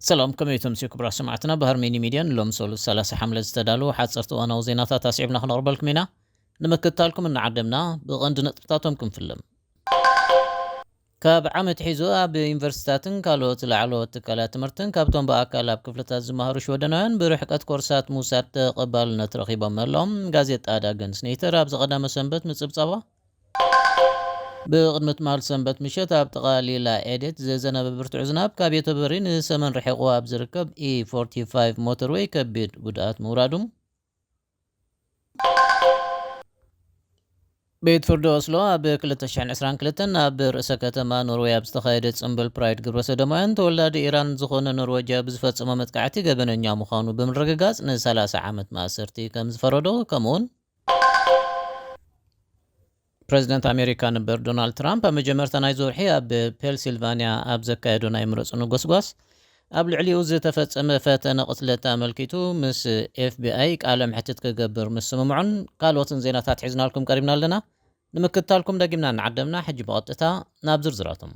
ሰላም፣ ከመይ ተምስዩ ክቡራት ሰማዕትና? ባህር ሚኒ ሚድያ ንሎም ሰሉስ ሰላሳ ሓምለ ዝተዳለዉ ሓፀርቲ እዋናዊ ዜናታት ኣስዒብና ክነቕርበልኩም ኢና። ንምክትታልኩም እናዓደምና ብቐንዲ ነጥብታቶም ክንፍልም። ካብ ዓመት ሒዙ ኣብ ዩኒቨርሲታትን ካልኦት ላዕለዎት ትካላት ትምህርትን ካብቶም ብኣካል ኣብ ክፍልታት ዝመሃሩ ሽወደናውያን ብርሕቀት ኮርሳት ምውሳድ ተቐባልነት ረኺቦም ምህላዎም ጋዜጣ ዳገን ስኔተር ኣብዚ ቀዳመ ሰንበት ምጽብጻባ። ብቕድሚ ትማል ሰንበት ምሸት ኣብ ጥቓ ሊላ ኤዴት ዘዘነበ ብርቱዕ ዝናብ ካብ የተበሪ ንሰመን ርሒቑ ኣብ ዝርከብ ኢ ፎርቲ ፋይቭ ሞተርወይ ከቢድ ጉድኣት ምውራዱ። ቤት ፍርዲ ኦስሎ ኣብ ክልተ ሽሕን ዕስራን ክልተን ኣብ ርእሰ ከተማ ኖርወይ ኣብ ዝተኻየደ ጽምብል ፕራይድ ግብረ ሰዶማውያን ተወላዲ ኢራን ዝኾነ ኖርወጅያ ብዝፈጸሞ መጥቃዕቲ ገበነኛ ምዃኑ ብምርግጋጽ ን ሰላሳ ዓመት ማእሰርቲ ከም ዝፈረዶ፣ ከምኡውን ፕረዚደንት ኣሜሪካ ነበር ዶናልድ ትራምፕ ኣብ መጀመርታ ናይ ወርሒ ኣብ ፔንሲልቫንያ ኣብ ዘካየዶ ናይ ምረጹኒ ጎስጓስ ኣብ ልዕሊኡ ዝተፈጸመ ፈተነ ቅትለት ኣመልኪቱ ምስ ኤፍ ቢ ኣይ ቃለ መሕትት ክገብር ምስምምዑን ካልኦትን ዜናታት ሒዝናልኩም ቀሪብና ኣለና። ንምክትታልኩም ደጊምና እናዓደምና ሕጂ ብቐጥታ ናብ ዝርዝራቶም።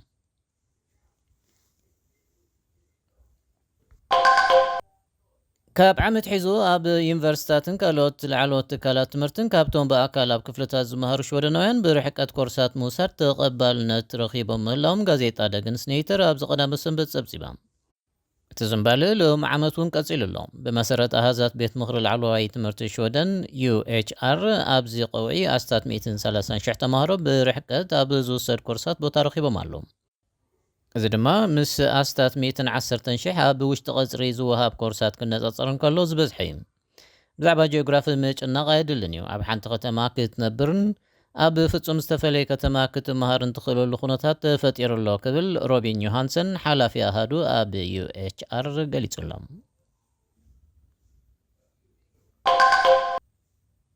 ካብ ዓመት ሒዙ ኣብ ዩኒቨርሲታትን ካልኦት ላዕለዎት ትካላት ትምህርትን ካብቶም ብኣካል ኣብ ክፍልታት ዝመሃሩ ሽወደናውያን ብርሕቀት ኮርሳት ምውሳድ ተቐባልነት ረኺቦም ምህላዎም ጋዜጣ ዳገን ስኔተር ኣብዚ ቀዳመ ሰንበት ጸብጺባ። እቲ ዝንባለ ሎም ዓመት እውን ቀጺሉ ኣሎ። ብመሰረት ኣሃዛት ቤት ምኽሪ ላዕለዋይ ትምህርቲ ሽወደን፣ ዩ ኤች ኣር፣ ኣብዚ ቀውዒ ኣስታት ሚእትን ሰላሳን ሽሕ ተማሃሮ ብርሕቀት ኣብ ዝውሰድ ኮርሳት ቦታ ረኺቦም ኣለዉ። እዚ ድማ ምስ ኣስታት ሚእትን ዓሰርተን ሽሕ ኣብ ውሽጢ ቀጽሪ ዝወሃብ ኮርሳት ክነጻጸር እንከሎ ዝበዝሐ እዩ። ብዛዕባ ጂኦግራፊ ምጭናቕ ኣየድልን እዩ። ኣብ ሓንቲ ከተማ ክትነብርን ኣብ ፍጹም ዝተፈለየ ከተማ ክትመሃርን ትኽእለሉ ኩነታት ተፈጢሩ ኣሎ ክብል ሮቢን ዮሃንሰን፣ ሓላፊ ኣሃዱ ኣብ ዩ ኤች ኣር፣ ገሊጹ ኣሎ።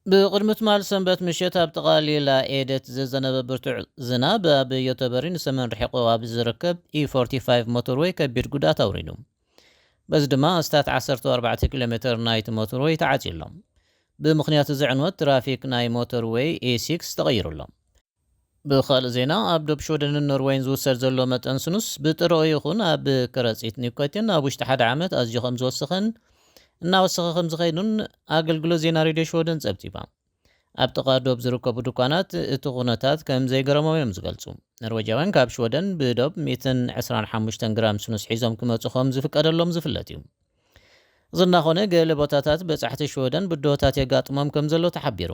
ብቕድሚ ትማል ሰንበት ምሸት ኣብ ጥቓ ሊላ ኤደት ዘዘነበ ብርቱዕ ዝናብ ኣብ ዮተበሪ ንሰሜን ርሒቑ ኣብ ዝርከብ ኢ ፎርቲ ፋይቭ ሞተርወይ ከቢድ ጉድኣት ኣውሪዱ። በዚ ድማ ኣስታት ዓሰርተ ኣርባዕተ ኪሎ ሜተር ናይቲ ሞተርወይ ተዓጽዩ ኣሎ። ብምኽንያት እዚ ዕንወት ትራፊክ ናይ ሞተርወይ ኤ ሲክስ ተቐይሩ ኣሎ። ብኻልእ ዜና፣ ኣብ ዶብ ሽወደንን ኖርወይን ዝውሰድ ዘሎ መጠን ስኑስ ብጥረኡ ይኹን ኣብ ከረጺት ኒኮቲን ኣብ ውሽጢ ሓደ ዓመት ኣዝዩ ከም ዝወሰኸን እናወሰኸ ከም ዝኸይዱን ኣገልግሎት ዜና ሬድዮ ሽወደን ጸብጺባ። ኣብ ጥቓ ዶብ ዝርከቡ ድኳናት እቲ ኩነታት ከም ዘይገረሞም እዮም ዝገልጹ። ኖርወጃውያን ካብ ሽወደን ብዶብ ሚእትን ዕስራን ሓሙሽተን ግራም ስኑስ ሒዞም ክመጹ ከም ዝፍቀደሎም ዝፍለጥ እዩ። እዚ እናኾነ፣ ገለ ቦታታት በጻሕቲ ሽወደን ብድሆታት የጋጥሞም ከም ዘሎ ተሓቢሩ።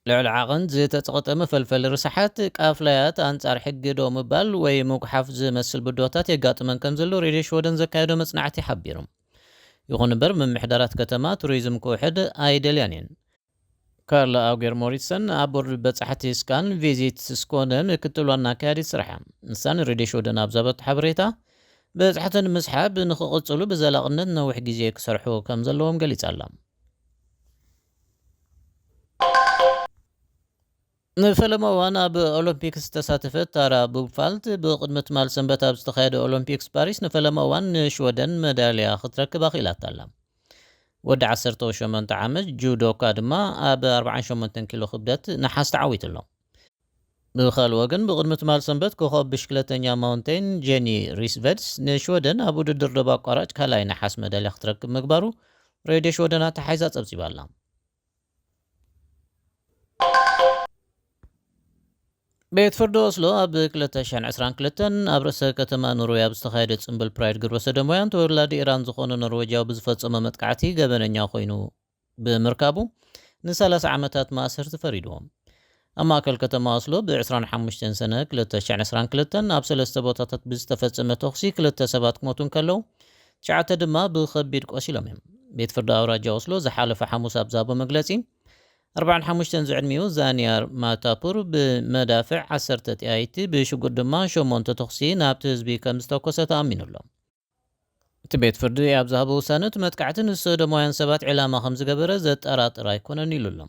ልዕሊ ዓቐን ዝተጸቕጠ መፈልፈሊ ርሳሓት፣ ቃፍላያት ኣንጻር ሕጊ ደው ምባል ወይ ምጉሓፍ ዝመስል ብድሆታት የጋጥመን ከም ዘሎ ሬድዮ ሽወደን ዘካየዶ መጽናዕቲ ሓቢሩ። ይኹን እምበር፣ ምምሕዳራት ከተማ ቱሪዝም ክውሕድ ኣይደልያን እየን። ካርላ ኣውጌር ሞሪትሰን ኣብ ቦርድ በጻሕቲ ስካን ቪዚት ስኮነ ምክትል ዋና ኣካያዲት ስራሕ እያ። ንሳ ንሬድዮ ሽወደን ኣብ ዝሃበቶ ሓበሬታ፣ በጻሕቲ ንምስሓብ ንኽቕጽሉ ብዘላቕነት ነዊሕ ግዜ ክሰርሑ ከም ዘለዎም ገሊጻ ኣላ። ንፈለማ እዋን ኣብ ኦሎምፒክስ ዝተሳተፈት ታራ ቡብፋልት ብቕድሚ ትማል ሰንበት ኣብ ዝተኻየደ ኦሎምፒክስ ፓሪስ ንፈለማ እዋን ንሽወደን መዳልያ ክትረክብ ኣኽኢላታ ኣላ። ወዲ ዓሰርተ ሸሞንተ ዓመት ጁዶካ ድማ ኣብ ኣርባዓን ሸሞንተን ኪሎ ክብደት ነሓስ ተዓዊቱ ኣሎ። ብኻልእ ወገን፣ ብቕድሚ ትማል ሰንበት ኮኸብ ብሽክለተኛ ማውንቴን ጄኒ ሪስቨድስ ንሽወደን ኣብ ውድድር ዶብ ኣቋራጭ ካልኣይ ነሓስ መዳልያ ክትረክብ ምግባሩ ሬድዮ ሽወደን ኣተሓሒዛ ጸብጺባ ኣላ። ቤት ፍርዲ ኦስሎ ኣብ ክልተ ሽሕን ዕስራን ክልተን ኣብ ርእሰ ከተማ ኖርወይ ኣብ ዝተኻየደ ጽምብል ፕራይድ ግብረ ሰዶማውያን ተወላዲ ኢራን ዝኾነ ኖርወጃዊ ብዝፈጸሞ መጥቃዕቲ ገበነኛ ኮይኑ ብምርካቡ ንሰላሳ ዓመታት ማእሰርቲ ፈሪድዎ። ኣብ ማእከል ከተማ ኦስሎ ብ25 ሰነ ክልተ ሽሕን ዕስራን ክልተን ኣብ ሰለስተ ቦታታት ብዝተፈጸመ ተኹሲ ክልተ ሰባት ክሞቱ እንከለዉ፣ ትሽዓተ ድማ ብኸቢድ ቆሲሎም እዮም። ቤት ፍርዲ ኣውራጃ ኦስሎ ዝሓለፈ ሓሙስ ኣብ ዝሃቦ መግለጺ፣ ኣርባዓን ሓሙሽተን ዝዕድሚኡ ዛንያር ማታፑር ብመዳፍዕ ዓሰርተ ጥያይቲ፣ ብሽጉጥ ድማ ሸሞንተ ተኹሲ ናብቲ ህዝቢ ከም ዝተኮሰ ተኣሚኑ ኣሎ። እቲ ቤት ፍርዲ ኣብ ዝሃቦ ውሳነ፣ እቲ መጥቃዕቲ ንሰዶማውያን ሰባት ዕላማ ከም ዝገበረ ዘጠራጥር ኣይኮነን ኢሉ ኣሎ።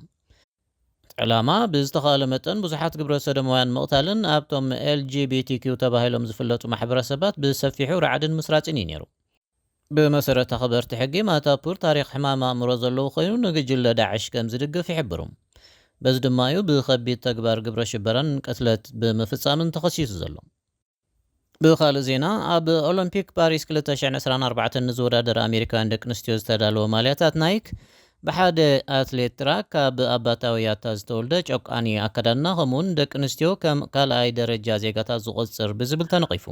እቲ ዕላማ ብዝተኻእለ መጠን ብዙሓት ግብረ ሰዶማውያን ምቕታልን ኣብቶም ኤል ጂ ቢ ቲ ኪው ተባሂሎም ዝፍለጡ ማሕበረሰባት ብሰፊሑ ራዕድን ምስራጽን እዩ ነይሩ። ብመሰረት ኣኽበርቲ ሕጊ፣ ማታፑር ታሪኽ ሕማም ኣእምሮ ዘለዎ ኮይኑ፣ ንግጅለ ዳዕሽ ከም ዝድግፍ ይሕብሩ። በዚ ድማ እዩ ብኸቢድ ተግባር ግብረ ሽበራን ቅትለት ብምፍጻምን ተኸሲሱ ዘሎ። ብኻልእ ዜና፣ ኣብ ኦሎምፒክ ፓሪስ ክልተ ሽሕን ዕስራን ኣርባዕተን ንዝወዳደር ኣሜሪካውያን ደቂ ኣንስትዮ ዝተዳለወ ማልያታት ናይክ ብሓደ ኣትሌት ትራክ ካብ ኣባታዊ ያታ ዝተወልደ ጨቋኒ ኣከዳድና፣ ከምኡውን ደቂ ኣንስትዮ ከም ካልኣይ ደረጃ ዜጋታት ዝቖጽር ብዝብል ተነቒፉ።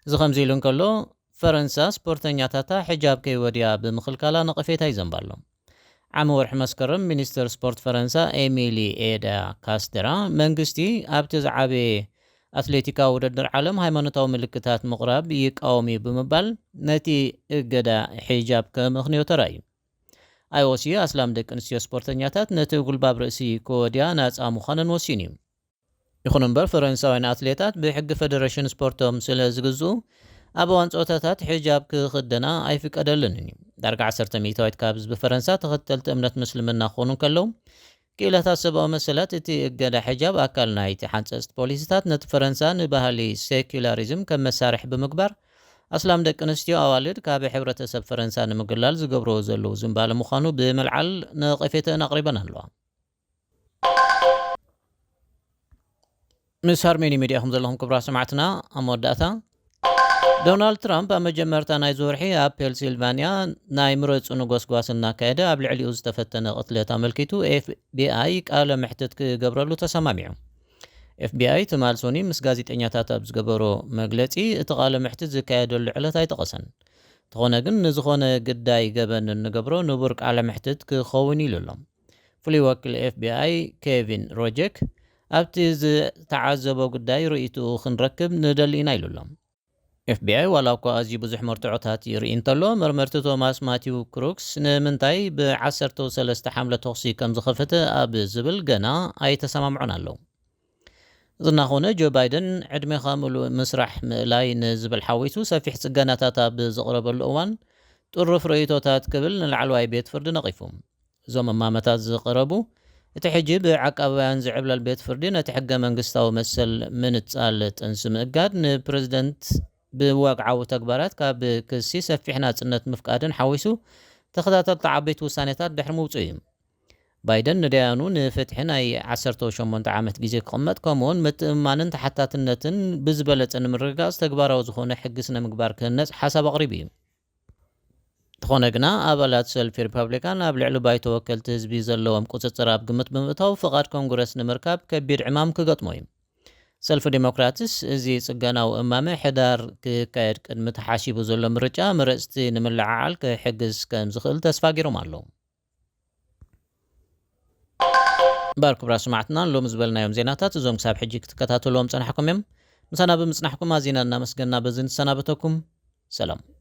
እዚ ከምዚ ኢሉ እንከሎ፣ ፈረንሳ ስፖርተኛታታ ሕጃብ ከይወድያ ብምኽልካላ ነቐፌታ ይዘንባ ኣሎ። ዓሚ ወርሒ መስከረም፣ ሚኒስተር ስፖርት ፈረንሳ ኤሚሊ ኤዳ ካስደራ፣ መንግስቲ ኣብቲ ዝዓበየ ኣትሌቲካዊ ውድድር ዓለም ሃይማኖታዊ ምልክታት ምቕራብ ይቃወም እዩ ብምባል ነቲ እገዳ ሒጃብ ከምኽንዮ ተራእዩ። ኣይኦሲ ኣስላም ደቂ ኣንስትዮ ስፖርተኛታት ነቲ ጉልባብ ርእሲ ክወድያ ናጻ ምዃነን ወሲኑ እዩ። ይኹን እምበር፣ ፈረንሳውያን ኣትሌታት ብሕጊ ፈደረሽን ስፖርቶም ስለ ዝግዝኡ፣ ኣብ እዋን ጸወታታት ሒጃብ ክኽደና ኣይፍቀደለንን እዩ። ዳርጋ ዓሰርተ ሚእታዊት ካብ ህዝቢ ፈረንሳ ተኸተልቲ እምነት ምስልምና ክኾኑ እንከለዉ፣ ክኢላታት ሰብኣዊ መሰላት እቲ እገዳ ሒጃብ ኣካል ናይቲ ሓንጸጽቲ ፖሊሲታት ነቲ ፈረንሳ ንባህሊ ሴኩላሪዝም ከም መሳርሒ ብምግባር፣ ኣስላም ደቂ ኣንስትዮ ኣዋልድ ካብ ሕብረተሰብ ፈረንሳ ንምግላል ዝገብርዎ ዘለዉ ዝንባለ ምዃኑ ብምልዓል ነቐፌተን ኣቕሪበን ኣለዋ። ምስ ሃርሜኒ ሚድያ ኢኹም ዘለኹም ክቡራት ሰማዕትና። ኣብ መወዳእታ፣ ዶናልድ ትራምፕ ኣብ መጀመርታ ናይዚ ወርሒ ኣብ ፔንሲልቫንያ ናይ ምረጹኒ ጎስጓስ እናካየደ ኣብ ልዕሊኡ ዝተፈተነ ቅትለት ኣመልኪቱ ኤፍቢኣይ ቃለ መሕትት ክገብረሉ ተሰማሚዑ። ኤፍቢኣይ ትማል ሶኒ ምስ ጋዜጠኛታት ኣብ ዝገበሮ መግለጺ፣ እቲ ቃለ መሕትት ዝካየደሉ ዕለት ኣይጠቐሰን። እንተኾነ ግን፣ ንዝኾነ ግዳይ ገበን እንገብሮ ንቡር ቃለ መሕትት ክኸውን ኢሉ ኣሎ። ፍሉይ ወኪል ኤፍቢኣይ ኬቪን ሮጀክ፣ ኣብቲ ዝተዓዘቦ ጉዳይ ርእይትኡ ክንረክብ ንደሊ ኢና ኢሉ ኣሎ። ኤፍቢኣይ ዋላ እኳ ኣዝዩ ብዙሕ መርትዖታት ይርኢ እንተሎ፣ መርመርቲ ቶማስ ማቲው ክሩክስ ንምንታይ ብ ዓሰርተ ሰለስተ ሓምለ ተኹሲ ከም ዝኸፈተ ኣብ ዝብል ገና ኣይተሰማምዑን ኣለዉ። እዚ እናኾነ፣ ጆ ባይደን ዕድሜኻ ምሉእ ምስራሕ ምእላይ ንዝብል ሓዊሱ ሰፊሕ ጽገናታት ኣብ ዝቕረበሉ እዋን፣ ጥሩፍ ርእይቶታት ክብል ንላዕለዋይ ቤት ፍርዲ ነቒፉ። እዞም እማመታት ዝቐረቡ፣ እቲ ሕጂ ብዓቃባውያን ዝዕብለል ቤት ፍርዲ ነቲ ሕገ መንግስታዊ መሰል ምንጻል ጥንሲ ምእጋድ፣ ንፕረዚደንት ብወግዓዊ ተግባራት ካብ ክሲ ሰፊሕ ናጽነት ምፍቃድን ሓዊሱ ተኸታተልቲ ዓበይቲ ውሳኔታት ድሕሪ ምውጽኡ እዩ። ባይደን ንደያኑ ንፍትሒ ናይ ዓሰርተ ሸሞንተ ዓመት ግዜ ክቕመጥ፣ ከምኡውን ምትእምማንን ተሓታትነትን ብዝበለጸ ንምርግጋጽ ተግባራዊ ዝኾነ ሕጊ ስነ ምግባር ክህነጽ ሓሳብ ኣቕሪቡ እዩ። እንተኾነ ግና፣ ኣባላት ሰልፊ ሪፐብሊካን ኣብ ልዕሊ ባይቶ ወከልቲ ህዝቢ ዘለዎም ቁጽጽር ኣብ ግምት ብምእታው፣ ፍቓድ ኮንግረስ ንምርካብ ከቢድ ዕማም ክገጥሞ እዩ። ሰልፊ ዲሞክራትስ፣ እዚ ጽገናዊ እማመ ሕዳር ክካየድ ቅድሚ ተሓሲቡ ዘሎ ምርጫ መረጽቲ ንምልዕዓል ክሕግዝ ከም ዝኽእል ተስፋ ገይሮም ኣለዉ። እምበኣር ክቡራት ሰማዕትና፣ ሎሚ ዝበልናዮም ዜናታት እዞም ክሳብ ሕጂ ክትከታተልዎም ጸናሕኩም እዮም። ምሳና ብምጽናሕኩም ኣዚና እናመስገና በዚ ንሰናበተኩም። ሰላም።